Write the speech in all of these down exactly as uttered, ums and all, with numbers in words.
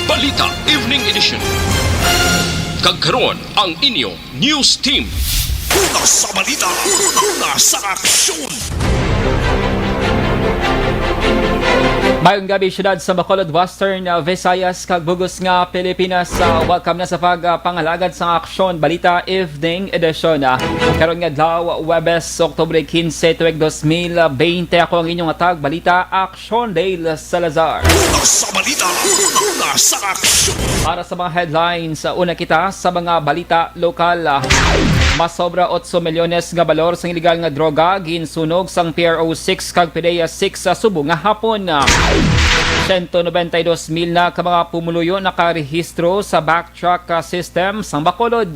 Balita Evening Edition. Kag karon ang inyo news team. Una sa balita, una sa aksyon. Mayong gabi, syudad sa Bacolod, Western, uh, Visayas, kag bug-os nga Pilipinas. Uh, welcome na sa pag, uh, pangalagad sa aksyon, Balita Evening Edition. Uh, karon nga adlaw, Huwebes, Oktubre quince, tuig dos mil bente, ako ang inyong atag balita, Aksyon Dale Salazar. Una sa balita, una sa aksyon. Para sa mga headlines, uh, una kita sa mga balita lokal. Masobra otso milyones nga balor sang iligal nga droga ginsunog sang P R O six kag PDEA six sa subong nga hapon. Siyento nobenta y dos mil na ka mga pumuluyo nakarehistro sa Backtrack, ah, system sang Bacolod.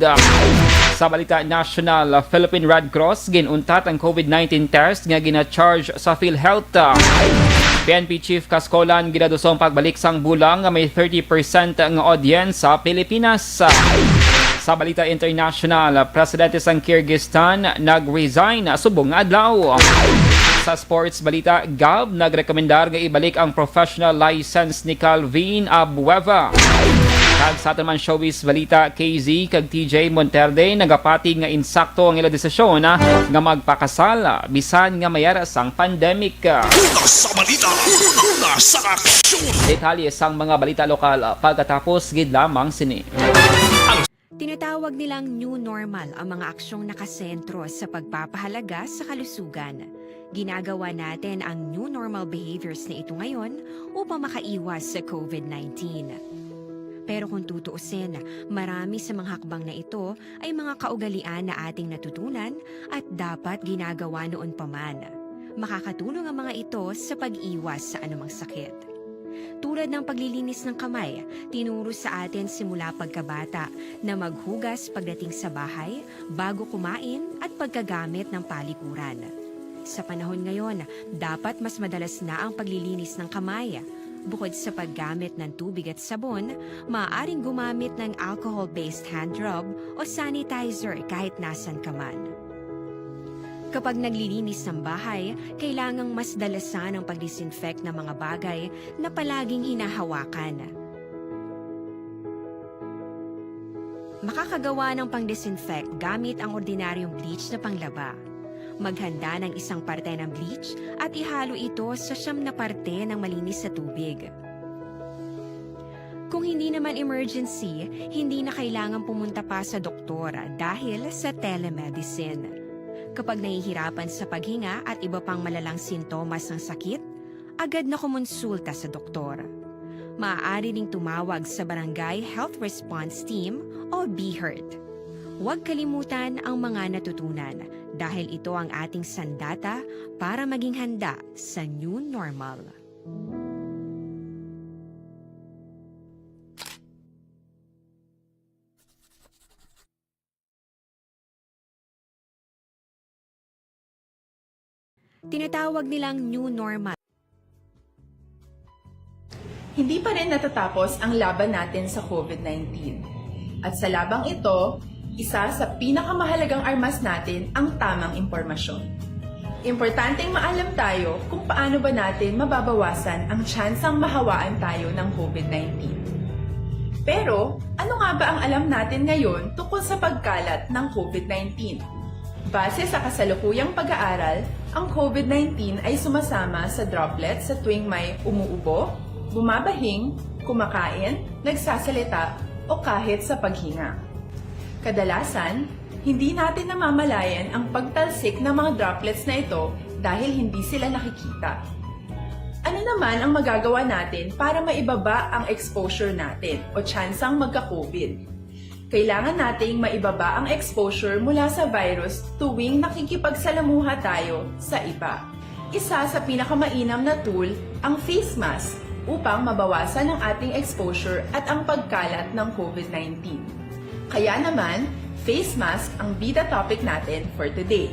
Sa balita national, Philippine Red Cross gin-untat ang COVID nineteen test nga gina-charge sa PhilHealth. P N P Chief Cascolan ginaduso ang pagbalik sang bulang nga may thirty percent nga audience sa Pilipinas. Sa balita international, presidente sang Kyrgyzstan nag-resign subong nga adlaw. Sa sports balita, Gov nagrekomendar nga ibalik ang professional license ni Calvin Abueva. Kag sa aton man showbiz balita, K Z kag T J Monterde nagapati nga insakto ang ila desisyon, ah, nga magpakasal, ah, bisan nga may ara sang pandemic. Una sa balita, una sa aksyon. Detalye sang mga balita lokal, ah, pagkatapos gid lamang sini. Tinatawag nilang new normal ang mga aksyong nakasentro sa pagpapahalaga sa kalusugan. Ginagawa natin ang new normal behaviors na ito ngayon upang makaiwas sa COVID nineteen. Pero kung tutuusin, marami sa mga hakbang na ito ay mga kaugalian na ating natutunan at dapat ginagawa noon pa man. Makakatulong ang mga ito sa pag-iwas sa anumang sakit. Tulad ng paglilinis ng kamay, tinuro sa atin simula pagkabata na maghugas pagdating sa bahay, bago kumain, at pagkagamit ng palikuran. Sa panahon ngayon, dapat mas madalas na ang paglilinis ng kamay. Bukod sa paggamit ng tubig at sabon, maaaring gumamit ng alcohol-based hand rub o sanitizer kahit nasan ka man. Kapag naglilinis ng bahay, kailangang mas dalasan ang pag-disinfect ng mga bagay na palaging hinahawakan. Makakagawa ng pang-disinfect gamit ang ordinaryong bleach na panglaba. Maghanda ng isang parte ng bleach at ihalo ito sa siyam na parte ng malinis na tubig. Kung hindi naman emergency, hindi na kailangan pumunta pa sa doktor dahil sa telemedicine. Kapag nahihirapan sa paghinga at iba pang malalang sintomas ng sakit, agad na kumonsulta sa doktor. Maaari ring tumawag sa Barangay Health Response Team o BHERT. Huwag kalimutan ang mga natutunan dahil ito ang ating sandata para maging handa sa new normal. Tinatawag nilang new normal. Hindi pa rin natatapos ang laban natin sa COVID nineteen. At sa labang ito, isa sa pinakamahalagang armas natin ang tamang impormasyon. Importanteng maalam tayo kung paano ba natin mababawasan ang tsansang mahawaan tayo ng COVID nineteen. Pero, ano nga ba ang alam natin ngayon tungkol sa pagkalat ng COVID nineteen? Base sa kasalukuyang pag-aaral, ang COVID nineteen ay sumasama sa droplets sa tuwing may umuubo, bumabahing, kumakain, nagsasalita, o kahit sa paghinga. Kadalasan, hindi natin namamalayan ang pagtalsik ng mga droplets na ito dahil hindi sila nakikita. Ano naman ang magagawa natin para maibaba ang exposure natin o tsansang magka-COVID? Kailangan nating maibaba ang exposure mula sa virus tuwing nakikipagsalamuha tayo sa iba. Isa sa pinakamainam na tool ang face mask upang mabawasan ang ating exposure at ang pagkalat ng COVID nineteen. Kaya naman, face mask ang bida topic natin for today.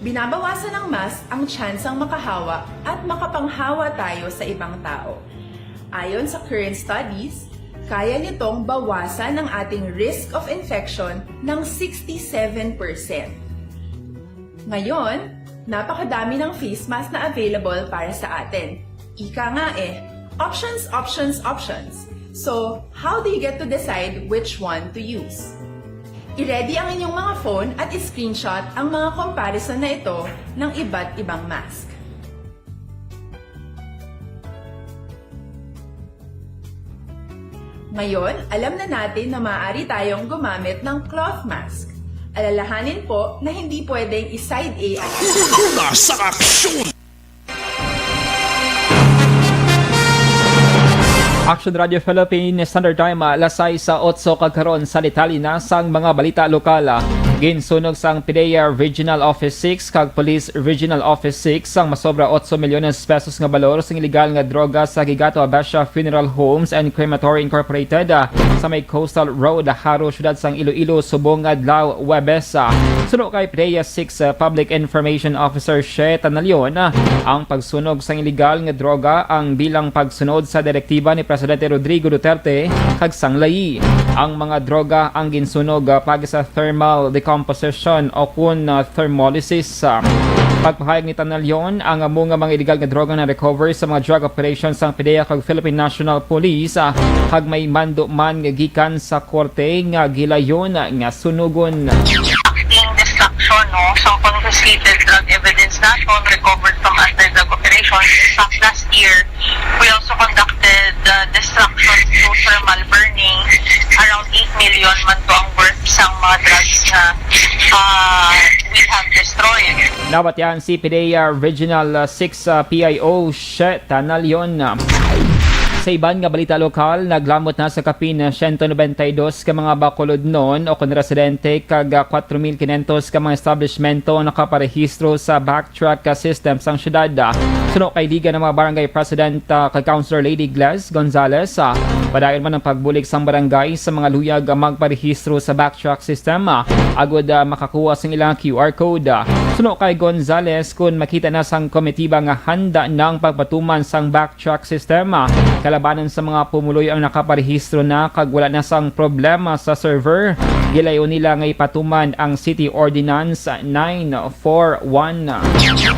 Binabawasan ng mask ang tsansang makahawa at makapanghawa tayo sa ibang tao. Ayon sa current studies, kaya nitong bawasan ang ating risk of infection ng sixty-seven percent. Ngayon, napakadami ng face mask na available para sa atin. Ika nga eh, options, options, options. So, how do you get to decide which one to use? I-ready ang inyong mga phone at i-screenshot ang mga comparison na ito ng iba't ibang mask. Ngayon, alam na natin na maaari tayong gumamit ng cloth mask. Alalahanin po na hindi pwedeng i-side A ang Una sa aksyon! Action Radio Philippines, Standard Time, ah, alas sais sa otso kag karon sa detalye na sang mga balita lokal. Ah, ginsunog sang PDEA Regional Office six kag Police Regional Office six sang masobra otso milyones pesos nga balor sang iligal nga droga sa Gigato Abesha Funeral Homes and Crematory Incorporated, ah, sa may Coastal Road, Jaro, siyudad sang Iloilo, subong nga adlaw, Huwebes. Ah, suno kay PDEA six, ah, Public Information Officer She Tanalion, ah, ang pagsunog sang iligal nga droga ang bilang pagsunod sa direktiba ni Presidente Rodrigo Duterte kag sang layi. Ang mga droga ang ginsunog, ah, pagi sa thermal decomposition o kun, ah, thermolysis. Ah, pagpahayag ni Tanalion, ang amo nga mga iligal nga droga na-recover sa mga drug operation sang PDEA kag Philippine National Police, ah, kag may mando man nga gikan sa korte nga gilayon nga sunugon. Acting destruction, no? Some confiscated drug evidence naton recovered from anti-drug operations. In fact, last year, we also conducted uh, destruction through thermal burning. Around eight million man to ang worth sang mga drugs na uh, we have destroyed. Nabatian si PDEA Regional, uh, six, uh, PIO She Tanalion. Sa iban nga balita lokal, naglamot na sa kapin siyento nobenta y dos ka mga Bacolodnon o kon residente kag, ah, kwatro mil kinyentos ka mga establishmento ang nakaparehistro sa Backtrack, ah, system sang syudad. Suno kay Liga ng mga Barangay President, ah, kag Councilor Lady Gles Gonzales, ah, padayon man ang pagbulig sang barangay sa mga luyag, ah, magparehistro sa Backtrack system, ah, agud, ah, makakuha sang ilang Q R code. Ah, suno kay Gonzales, kun makita na sang komitiba nga handa na ang pagpatuman sang Backtrack system, ah, kalabanan sa mga pumuloy ang nakaparehistro na kag wala na sang problema sa server, gilayon nila nga ipatuman ang City Ordinance nine four one.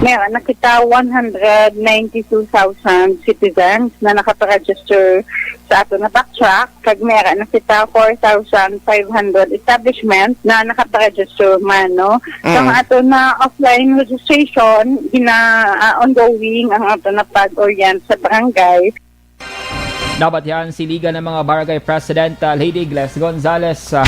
Meron na kita one hundred ninety-two thousand citizens na nakaparegister sa ato na Backtrack, kag meron na kita four thousand five hundred establishment na nakaparegister man, no? Sa Mm. ato na offline registration, gina, ah, ongoing ang ato na pag-orient sa barangay. Nabatian si Liga ng mga Barangay President, ah, Lady Gles Gonzales, ah,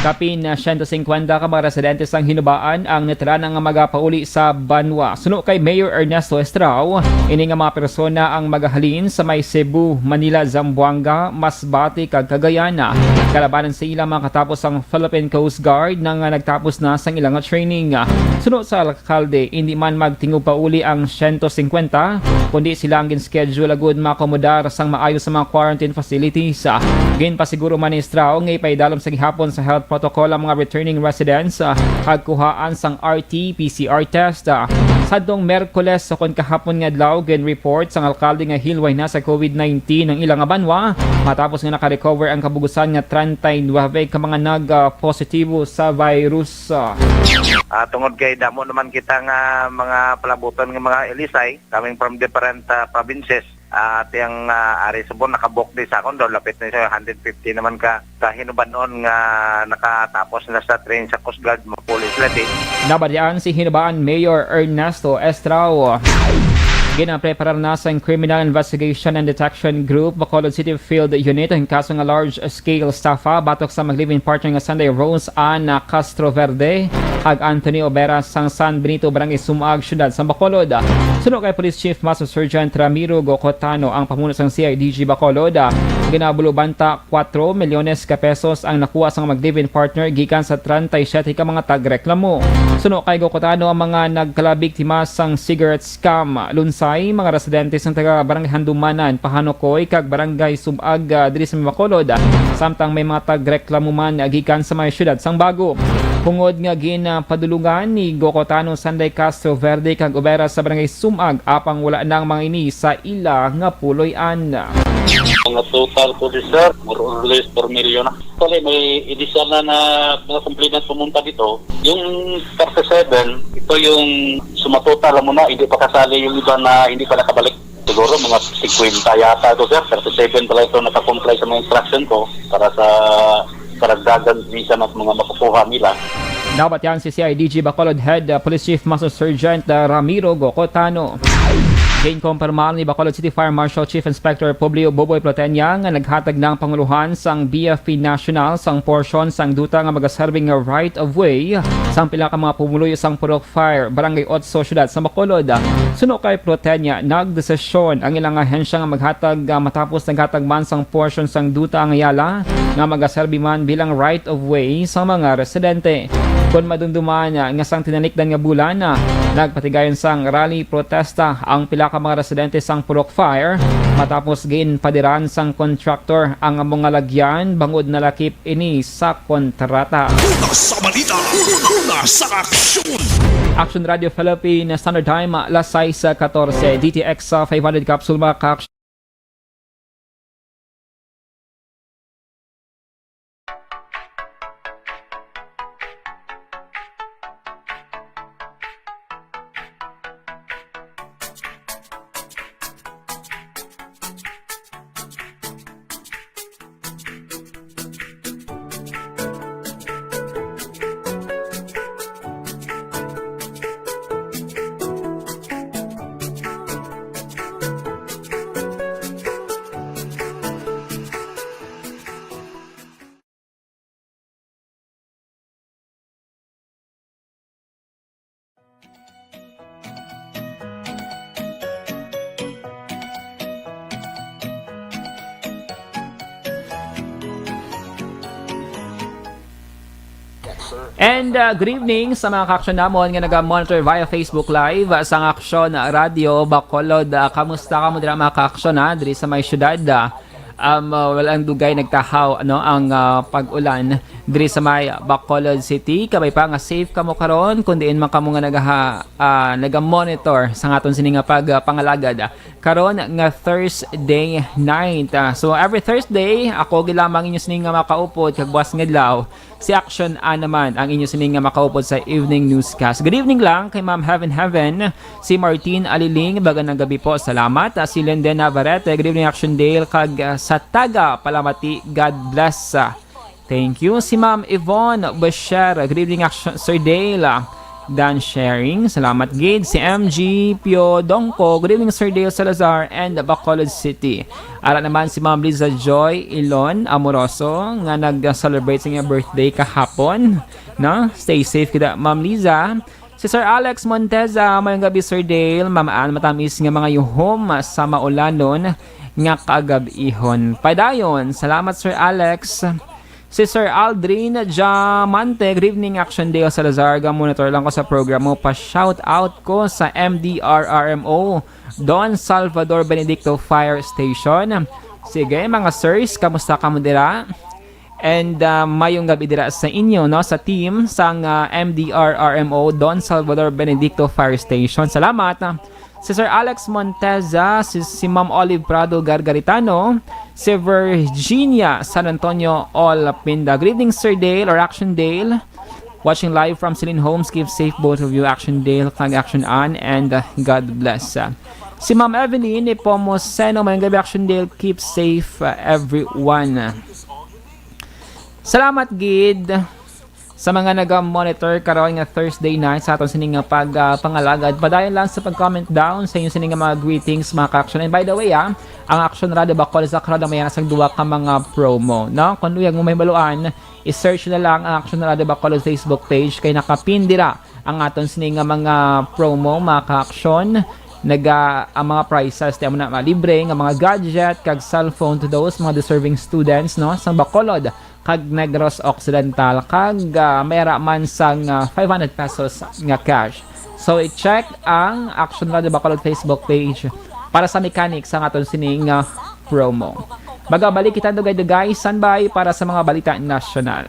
kapin, ah, siyento singkwenta ka mga residente sang Hinubaan ang natira na nga magapauli sa banwa. Suno kay Mayor Ernesto Estrao, ini nga mga persona ang magahalin sa may Cebu, Manila, Zamboanga, Masbate, kag Cagayan. Kalabanan sa ila makatapos ang Philippine Coast Guard na nga nagtapos na sang ilang training. Suno sa alkalde, indi man magtingog pauli ang siyento singkwenta, kundi sila ang gin-schedule agud maakomodar sang maayo sa mga quarantine facilities. Ginpasiguro man ni Estrao nga ipaidalom sa gihapon sa health protocol ang mga returning residents, ah, kag kuhaan sang R T P C R test. Ah, sadtong Miyerkules, ukon kahapon nga adlaw, gin-report sang alkalde nga hilway na sa COVID nineteen ang ila nga banwa, matapos nga naka-recover ang kabugusan nga treinta y nuebe ka mga nag-positibo sa virus. Ah, tungod kay damo naman kita nga mga palabuton nga mga L S I coming from different, ah, provinces, ah, tiyang, ah, ari subong nakabook di sa akon daw, lapit na sa hundred fifty naman ka, ka Hinubanon nga nakatapos na sa train sa Coast Guard, mapuli sila di. Nabatian si Hinubaan Mayor Ernesto Estrao. Ginapreparar na sang Criminal Investigation and Detection Group, Bacolod City Field Unit, ang kaso nga large-scale estafa batok sa mag-live-in partner nga Sunday Rose Ann Castroverde kag Anthony Obera sang San Benito, Barangay Sumaag, Siyudad sang Bacolod. Suno kay Police Chief Master Sergeant Ramiro Gocotano, ang pamuno sang C I D G Bacolod, ginabulo banta kwatro milyones ka pesos ang nakuha sang mag-live-in partner gikan sa treinta y siete ka mga tagreklamo. Suno kay Gocotano, ang mga nagkalabiktima sang cigarette scam, lunsay, mga residente sang taga Barangay Handumanan, Pahanukoy, kag Barangay Sub-ag, ah, diri sa Bacolod, samtang may mga tagreklamo man, ah, gikan sa may siyudad sang Bago. Tungod nga ginpadulungan ni Gocotano, Sanday, Castroverde, kag Obera sa Barangay Sumag, apang wala na ang mga ini sa ila nga puloy-an. Mga total po, sir, more or less four million na. Actually, may additional na mga complainant pumunta dito. Yung thirty-seven, ito yung sumatotal mo na, hindi pa kasali yung iba na hindi pa nakabalik. So, Siguro mga fifty yata to, sir. Thirty-seven pala ito nakakomply sa mga instruction ko para sa karagdagan visa ng mga makukuha nila. Nabatian si C I D G Bacolod Head, uh, Police Chief Master Sergeant, uh, Ramiro Gocotano. Ginkumpirma ni Bacolod City Fire Marshal Chief Inspector Publio Boboy Plotenia nga naghatag na ang panguluhan sang B F P National sang porsyon sang duta nga magaserbi nga right of way sang pila ka mga pumuluyo sang Purok Fire, Barangay Otso, Siyudad sa Bacolod. Suno kay Plotenia, nagdesisyon ang ilang ahensya nga maghatag, ah, matapos naghatag man sang porsyon sang duta ang Ayala nga magaserbi man bilang right of way sa mga residente. Kon madumduman, ah, nga sang tinalikdan nga bulan, ah, nagpatigayon sang rally protesta ang pila ka mga residente sang Purok Fire matapos ginpadiran sang contractor ang amo nga lagyan bangod nalakip ini sa kontrata. Una sa balita, una sa aksyon. Action Radio Philippine Standard Time, alas sais katorse, D T X sa five hundred capsule, mga ka-action. And, uh, good evening sa mga ka-action namon nga naga-monitor via Facebook Live, uh, sang Action Radio Bacolod. Uh, kamusta kamo dira, mga ka-action, ha? Diri sa may syudad, uh, um, uh, walang dugay nagtahaw, ano, ang, uh, pag-ulan diri sa may Bacolod City. Kabay pa nga safe kamo karon, kun diin man kamo nga nagaha-, uh, naga-monitor sa aton sini nga pag, uh, pangalagad, uh, karon nga Thursday night. Uh, so, every Thursday, ako gid lamang inyo sini nga makaupod kag buas nga adlaw. Si Action A naman ang inyo sini nga makaupod sa evening newscast. Good evening lang kay Ma'am Heaven Heaven, si Martin Aliling, baga ng gabi po. Salamat. Ah, si Linden Navarrete, good evening, Action Dale, kag, ah, sa taga Palamati, God bless. Ah, thank you. Si Ma'am Yvonne Bashir, good evening, Action, Sir Dale. Ah, Dan Sharing, salamat gid. Si M G Pio Dongko, good evening, Sir Dale Salazar and Bacolod City. Ara naman si Ma'am Liza Joy Ilon Amoroso nga nag-celebrate sa iyang birthday kahapon, no? Stay safe kita, Ma'am Liza. Si Sir Alex Monteza, mayong gabi, Sir Dale. Ma'am Ann, matamis nga mga yuhom sa maulanon nga kagab-ihon. Padayon, salamat, Sir Alex. Si Sir Aldrin Diamante, good evening, Action Dale Salazar. Ga-monitor lang ko sa program mo. Pa-shout out ko sa M D R R M O, Don Salvador Benedicto Fire Station. Sige, mga sirs, kamusta kamo dira? And, ah, mayong gabi dira sa inyo, no, sa team sang, ah, M D R R M O, Don Salvador Benedicto Fire Station. Salamat. Si Sir Alex Monteza, si, si Ma'am Olive Prado Gargaritano, si Virginia San Antonio Olapinda. Good evening, Sir Dale or Action Dale. Watching live from Celine Homes. Keep safe, both of you, Action Dale kag Action Ann, and, uh, God bless. Uh, si Ma'am Evelyn Nepomuceno, mayong gabi, Action Dale. Keep safe, uh, everyone. Salamat gid sa mga naga-monitor karon nga Thursday night sa aton sini nga pag, ah, pangalagad. Padayon lang sa pag-comment down sa inyo sini nga mga greetings, mga ka-action. And by the way, ah, ang Action Radio Bacolod sa karon may sang duha ka mga promo, no? Kung luyag mo mahibaluan, i-search na lang ang Action Radio Bacolod Facebook page kay nakapin dira ang aton sini nga mga promo, mga ka-action. Naga, ang mga prizes, tiyan mo na, mga libre nga mga gadget kag cellphone to those mga deserving students, no, sa Bacolod kag Negros Occidental, kag, ah, may ara man sang, ah, five hundred pesos nga cash. So, i-check ang Action Radio Bacolod Facebook page para sa mechanics sang aton sini nga promo. Magabalik kita dugay-dugay, standby para sa mga balita nasyonal.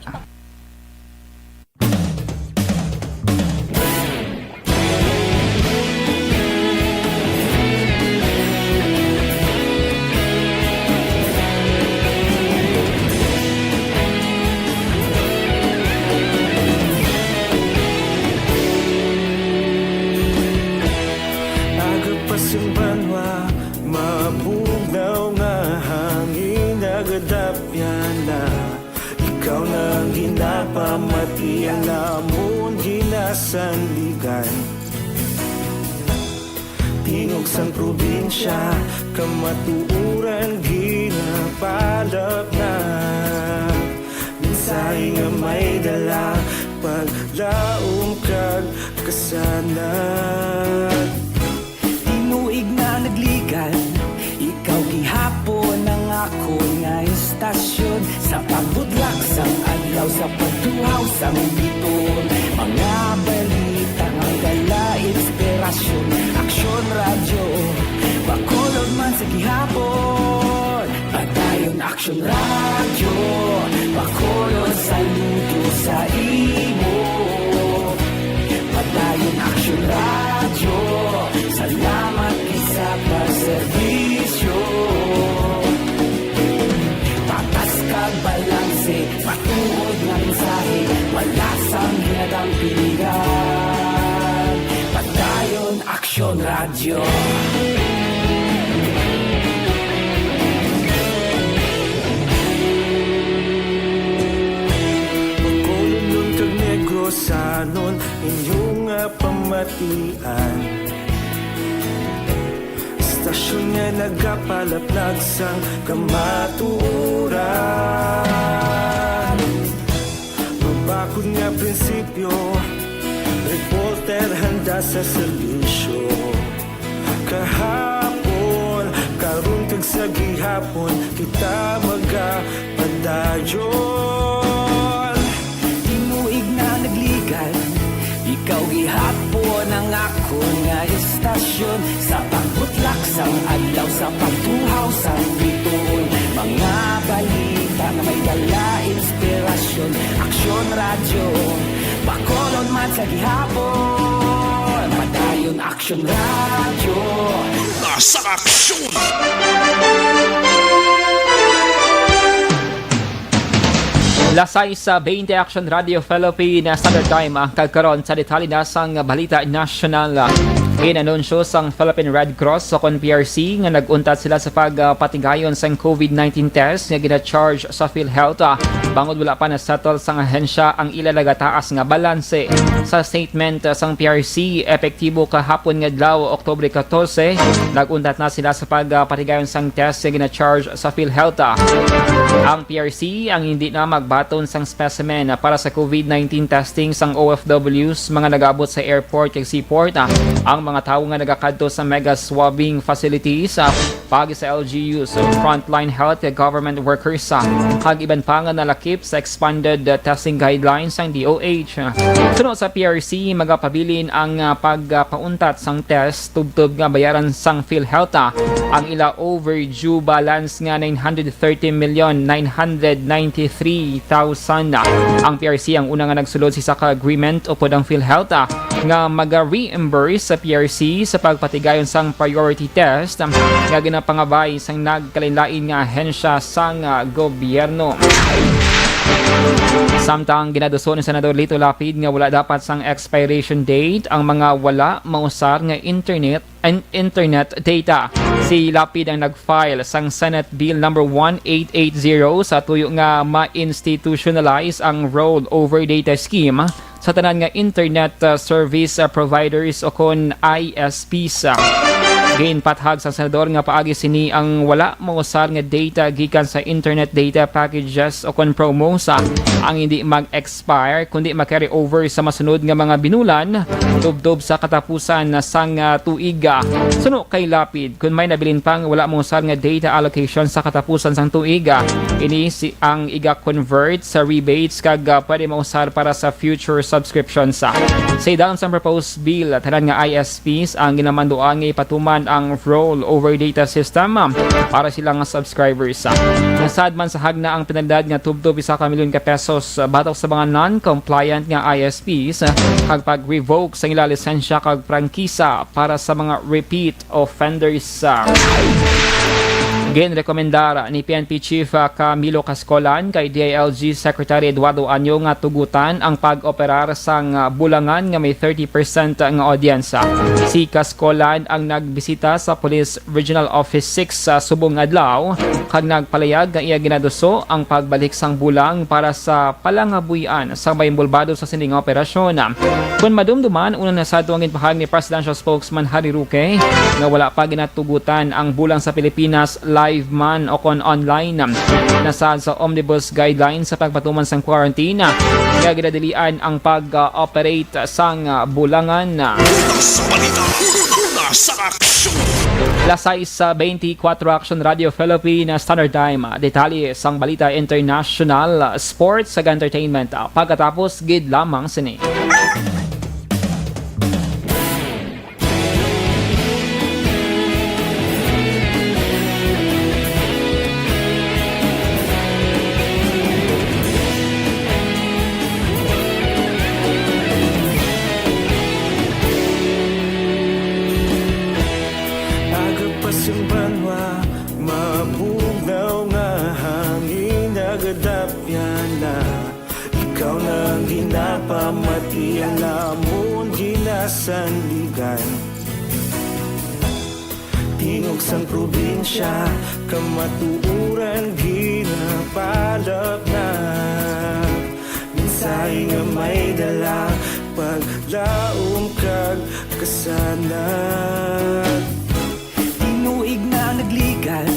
Agapasimbanwa, na, ikaw na ang ginapamati, ang amon ginasanligan. Tingog sang probinsya, kamatuoran ginapalapnag. Mensahe nga may dala, paglaom kag kasanag. Tinuig na nagligan, ikaw gihapon ang akon nga istasyon. Sa pagbudlak sang adlaw, sa pagtuhaw sang biton, mga balita nga dala inspirasyon. Aksyon Radyo Bacolod man sa gihapon. Padayon Aksyon Radyo Bacolod, saludo sa imo. Padayon Aksyon Radyo, salamat gid sa pagserbisyo. Patas kag balanse, matuod nga mensahe, wala sang ginadampingan. Padayon Aksyon Radyo. Bacolodnon kag Negrosanon, inyo nga pamatian. Istasyon nga nagapalaplag sang kamatuoran. Mabakod nga prinsipyo, reporter handa sa serbisyo. Kahapon, karon kag sa gihapon, kita magapadayon. Tinuig na nagligan, ikaw gihapon ang akon nga istasyon. Sa pagbutlak sang adlaw, sa pagtuhaw sang bituon, mga balita nga may dala inspirasyon. Aksyon Radyo Bacolod man sa gihapon. Padayon Aksyon Radyo. Nasa aksyon! Las sais sa veinte, Action Radio Philippines Standard Time ang kagkaron. Sa detalye na sang balita nasyonal, inanunsyo sang Philippine Red Cross o kon P R C nga nag-untat sila sa pagpatigayon sang COVID nineteen test nga gina-charge sa PhilHealth, ah, bangod wala pa na-settle sang ahensya ang ila nagataas nga balanse. Sa statement, ah, sang P R C, epektibo kahapon nga adlaw, Oktubre catorce, nag-untat na sila sa pagpatigayon sang test nga gina-charge sa PhilHealth. Ang P R C ang hindi na magbaton sang specimen para sa COVID nineteen testing sang O F Ws, mga nag-abot sa airport kag seaport, ang mga tawo nga nagakadto sa mega swabbing facilities, ah, paagi sa L G Us, frontline health kag government workers, ah, kag iban pa nga nalakip sa expanded, ah, testing guidelines sang D O H. Suno sa P R C, magapabilin ang, ah, pagpauntat sang test tubtob nga bayaran sang PhilHealth, ah, ang ila overdue balance nga nine hundred thirty million nine hundred ninety-three thousand. Ang P R C ang una nga nagsulod sa isa ka agreement upod ang PhilHealth, ah, nga maga-reimburse sa P R C sa pagpatigayon sang priority test, ah, nga ginapangabay sang nagkalainlain nga ahensya sang, ah, gobyerno. Samtang ginaduso ni Senador Lito Lapid nga wala dapat sang expiration date ang mga wala mausar nga internet and internet data. Si Lapid ang nag-file sang Senate Bill number one eight eight zero sa tuyo nga ma-institutionalize ang rollover data scheme sa tanan nga internet, uh, service, uh, providers o kon I S Ps. Ginpathag sa senador nga paagi sini ang wala mausar nga data gikan sa internet data packages o kon promos, uh, ang hindi mag-expire kundi ma-carry over sa masunod nga mga binulan tubtob sa katapusan sang, uh, tuig. Suno kay Lapid, kun may nabilin pa nga wala mausar nga data allocation sa katapusan sang tuig, ah, ini si, ang iga-convert sa rebates kag, ah, pwede mausar para sa future subscriptions. Sa idalom sang proposed bill, tanan nga I S Ps ang ginamanduan nga ipatuman ang rollover data system, ah, para sila nga subscribers. Nasad man sa hagna ang penalidad nga tubtob isa ka milyon ka pesos, ah, batok sa mga non-compliant nga I S Ps, ah, kag pag-revoke sa ila lisensya kag prangkisa para sa mga repeat offenders. Ginrekomendar ni P N P Chief, ah, Camilo Cascolan kay D I L G Secretary Eduardo Anyo nga tugutan ang pag-operar sang, ah, bulangan nga may thirty percent nga audience. Si Cascolan ang nagbisita sa Police Regional Office six sa subong nga adlaw kag nagpalayag nga iya ginaduso ang pagbalik sang bulang para sa palangabuhian sa mga inbolbado sa sini nga operasyon. Kon madumduman, una na sadto ang ginpahayag ni Presidential Spokesman Harry Roque nga wala pa ginatugutan ang bulang sa Pilipinas live man o kon online. Nasaad sa omnibus guidelines sa pagpatuman sang quarantine nga ginadilian ang pag-operate sang bulangan. Una sa balita, una sa aksyon. Las sais sa twenty-four Action Radio Philippines Standard Time. Detalye sang balita international, sports, kag entertainment. Pagkatapos gid lamang sini. Aga pa sing banwa, mabugnaw nga hangin nagadapyan na. Ikaw na ang ginapamati, ang amon ginasandigan. Tingog sang probinsya, kamatuoran ginapalapnap. Mensahe nga may dala, paglaom kag kasanag. Tinuig na nagligan,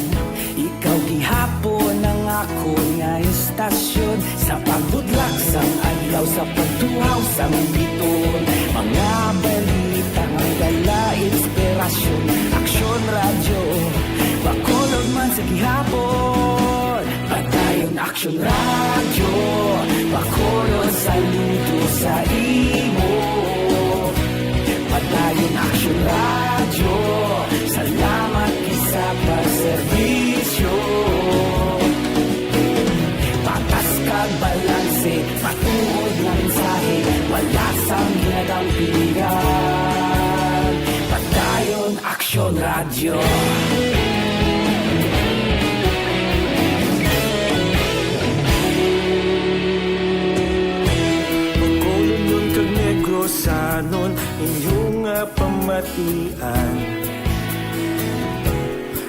ikaw gihapon ang akon nga istasyon. Sa pagbudlak sang adlaw, sa pagtuhaw sang biton, mga balita nga dala inspirasyon. Aksyon Radyo, Bacolod man sa gihapon. Padayon Aksyon Radyo, Bacolod, saludo sa imo. Padayon Aksyon Radyo, salamat gid sa pagserbisyo. Patas kag balanse, matuod nga mensahe, wala sang ginadampigan. Padayon Aksyon Radyo. Bacolodnon kag Negrosanon, inyo nga pamatian.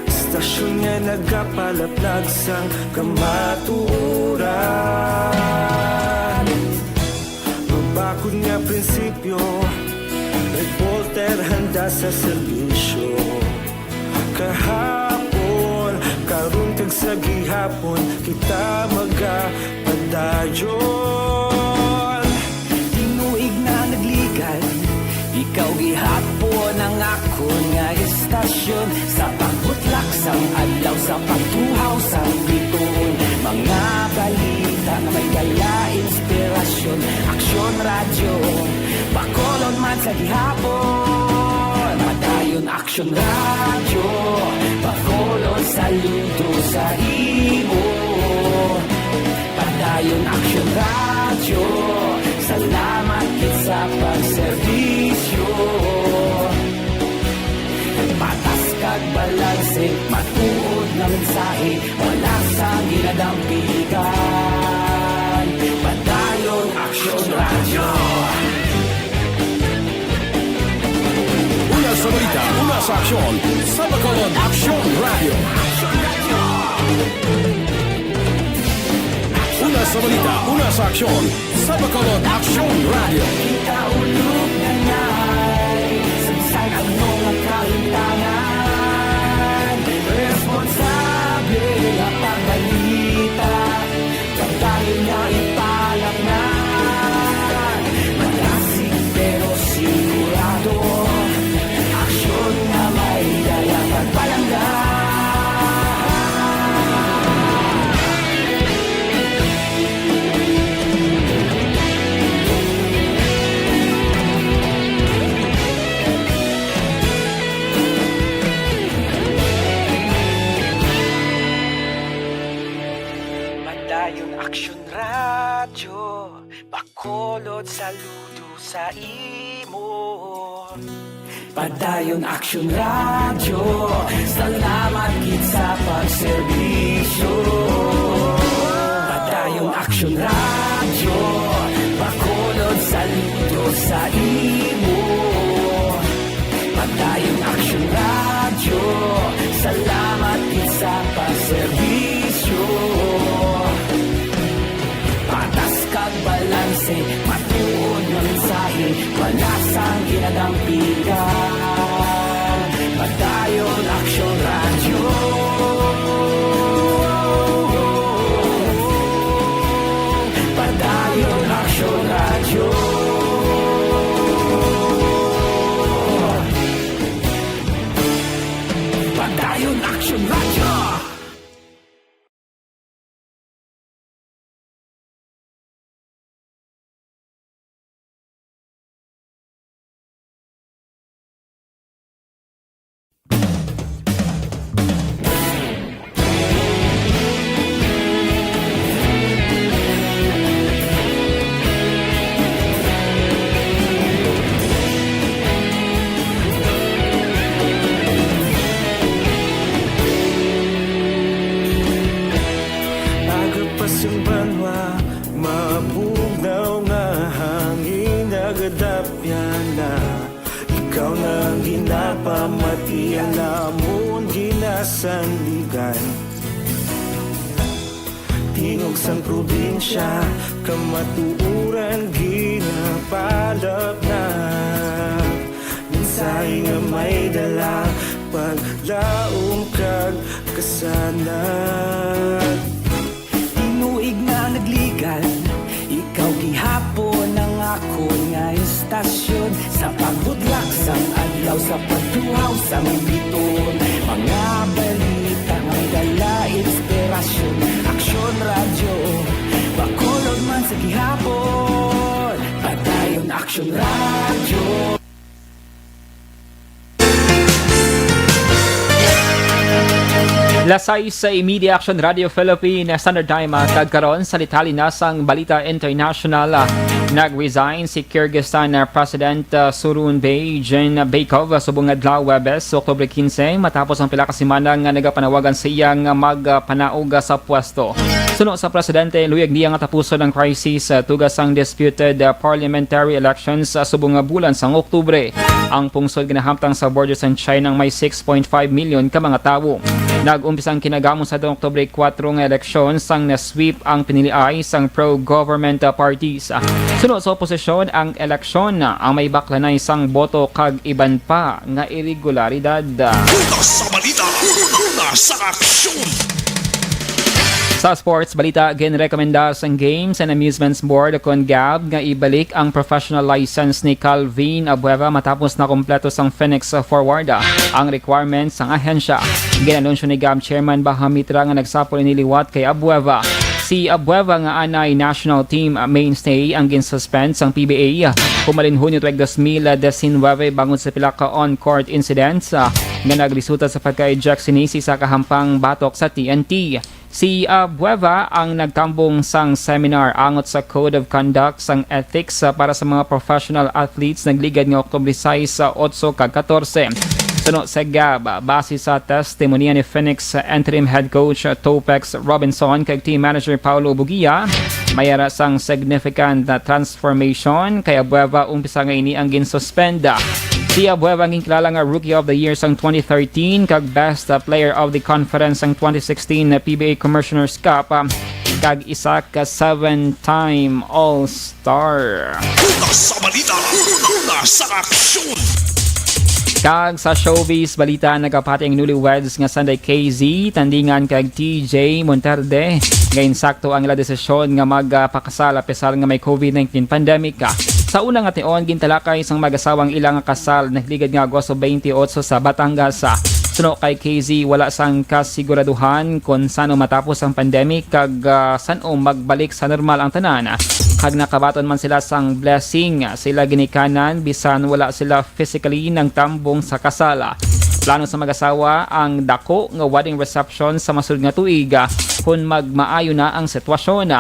Istasyon nga nagapalaplag sang kamatuoran. Mabakod nga prinsipyo, reporter handa sa serbisyo. Kahapon, karon, kag sa gihapon, kita magapadayon. Tinuig na nagligan, ikaw gihapon ang akon nga istasyon. Sa pagbutlak sang adlaw, sa pagtuhaw sang biton, mga balita nga may dala inspirasyon. Aksyon Radyo, Bacolod man sa gihapon. Padayon Aksyon Radyo, Bacolod, saludo sa imo. Padayon Aksyon Radyo, salamat gid sa pagserbisyo. Patas kag balanse, matuod nga mensahe, wala sang ginadampigan. Padayon Aksyon Radyo. Una sa balita, una sa aksyon, sa Bacolod Aksyon Radyo. Una sa balita, una sa aksyon, sa Bacolod Aksyon Radyo. Kita ulog na ngay, saysay ang mga kalimtangan. Responsable nga pagbalita, pagdali nga ipalapnan. Malasig pero sigurado, aksyon nga may dala pagpalangga. Padayon Aksyon Radyo, Bacolod, saludo sa imo. Padayon Aksyon Radyo, salamat gid sa pagserbisyo. Padayon Aksyon Radyo, Bacolod saludo sa imo. Padayon Aksyon Radyo, salamat gid sa pagserbisyo. Patas kag balanse, matuod nga mensahe, wala sang ginadampigan. Padayon Aksyon Radyo. Padayon Aksyon Radyo. Padayon Aksyon Radyo. Agapas ang banwa, mabugnaw nga hangin, nagadapyan na. Ikaw na ang ginapamati, ang amon ginasandigan. Tingog sang probinsya, kamatuoran ginapalapnap. Mensahe nga may dala, paglaom kag kasanag. Tinuig nga nagligan, ikaw gihapon ang akon nga istasyon. Sa pagbudlak sang adlaw, sa pagtuhaw sang biton, mga balita may dala inspirasyon. Aksyon Radyo, Bacolod man sa gihapon. Padayon Aksyon Radyo. Las sais y media, Action Radio Philippine Standard Time, ah, kag karon sa detalye na sang balita international, ah, nag-resign si Kyrgyzstan, ah, President, ah, Sooronbay Jeenbekov, ah, subong nga adlaw, Huwebes, Oktubre quince, matapos ang pila ka semana nga nagapanawagan sa iya nga magpanaog, ah, sa pwesto. Suno sa presidente, luyag niya nga tapuson ang crisis, ah, tuga sang disputed, ah, parliamentary elections, ah, subong nga bulan sang Oktubre. Ang pungsod ginahamtang sa border sang China ang may six point five million ka mga tawo. Nag-umpisa ang kinagamo sa Oktubre kuwatro nga eleksyon sang na-sweep ang piniliay sang pro-government, ah, parties. Suno sa oposisyon, ang eleksyon, ah, ang may baklanay sang boto kag iban pa nga iregularidad. Una sa balita, una sa aksyon. Sa sports balita, ginrekomenda sang Games and Amusements Board o kon gab nga ibalik ang professional license ni Calvin Abueva matapos na kompleto sang Phoenix Forward ang requirements sang ahensya. Ginanunsyo ni gab Chairman Baha Mitra nga nagsapol ini liwat kay Abueva. Si Abueva nga anay national team mainstay ang ginsuspend sang P B A humalin Hunyo tuig dos mil diecinuebe bangod sa pila ka on-court incidents, ah, nga nagresulta sa pagka-eject sini sa isa ka hampang batok sa T N T. Si, ah, Bueva ang nagtambong sang seminar angot sa Code of Conduct sang Ethics, ah, para sa mga professional athletes nagligad nga Oktubre sais, ah, otso kag katorse. Suno sa gab, ah, base sa testimonya ni Phoenix, ah, interim head coach, ah, Topex Robinson kag team manager Paulo Bugia, may ara sang significant na transformation kay Abueva, umpisa nga ini ang ginsuspend. Si Abueva ang ginkilala nga Rookie of the Year sang twenty thirteen kag Best, uh, Player of the Conference sang twenty sixteen na P B A Commissioner's Cup, uh, kag isa ka seven-time All-Star. Una sa balita, una sa aksyon. Kag sa showbiz balita, nagapati ang newlyweds nga sanday K Z Tandingan kag T J Monterde nga insakto ang ila desisyon nga magpakasal apisar nga may COVID nineteen pandemic. Sa una nga tion, gintalakay sang mag-asawa ang ila nga kasal nagligad nga Agosto twenty-eight sa Batangas. Suno kay K Z, wala sang kasiguraduhan kon san-o matapos ang pandemic kag, ah, san-o magbalik sa normal ang tanan. Kag nakabaton man sila sang blessing sila ginikanan bisan wala sila physically nagtambong sa kasal. Plano sa mag-asawa ang dako nga wedding reception sa masulod nga tuig, ah, kon magmaayo na ang sitwasyon.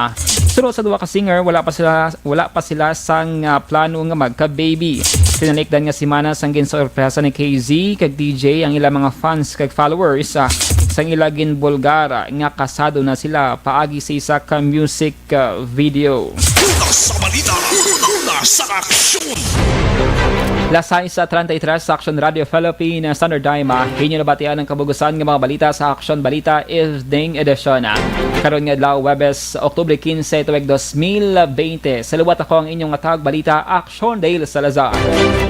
Suno sa duha ka singer, wala pa sila, wala pa sila sang, ah, plano nga magka-baby. Tinalikdan nga semana sang ginsorpresa ni K Z kag D J ang ilang mga fans kag followers, ah, sang ila ginbulgar nga kasado na sila paagi sa isa ka music, ah, video. Una sa balita, una, una sa aksyon. Las sais treinta y tres sa Aksyon Radio Philippine Standard Time, ah. Inyo nabatian ang kabugusan nga mga balita sa Aksyon Balita Evening Edition, ah. Karon nga adlaw, Huwebes, Oktubre quince, tuig dos mil veinte. Sa liwat ako ang inyong atag balita, Aksyon Dale Salazar.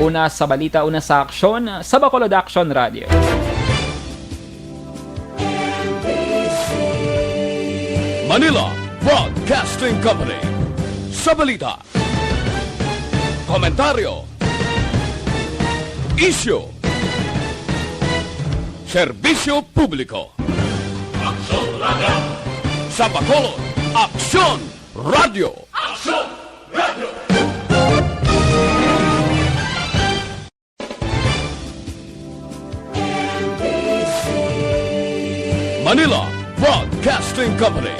Una sa balita, una sa aksyon, sa Bacolod Action Radio. Manila Broadcasting Company. Sa balita, komentaryo, isyu, serbisyo publiko. Aksyon Radio. Sa Bacolod, Aksyon Radio. Aksyon Radio. Manila Broadcasting Company.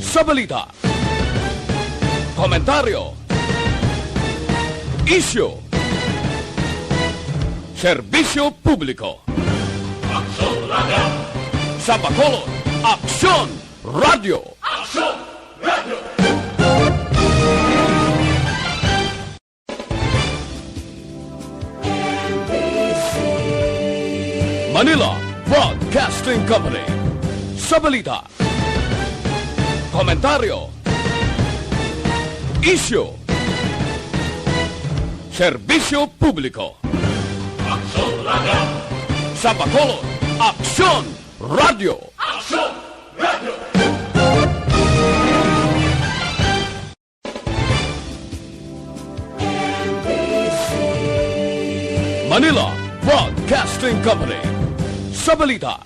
Sa balita, komentaryo, isyu, serbisyo publiko. Aksyon Radio. Sa Bacolod, Aksyon Radio. Aksyon Radio. Manila Broadcasting Company. Sa balita, komentaryo, isyu, serbisyo publiko. Aksyon Radio. Sa Bacolod, Aksyon Radio. Aksyon Radio. Manila Broadcasting Company. Sa balita,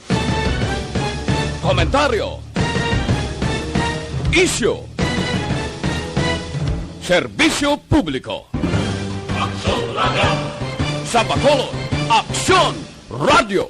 komentaryo, isyu, serbisyo publiko. Aksyon Radio. Sa Bacolod, Aksyon Radio.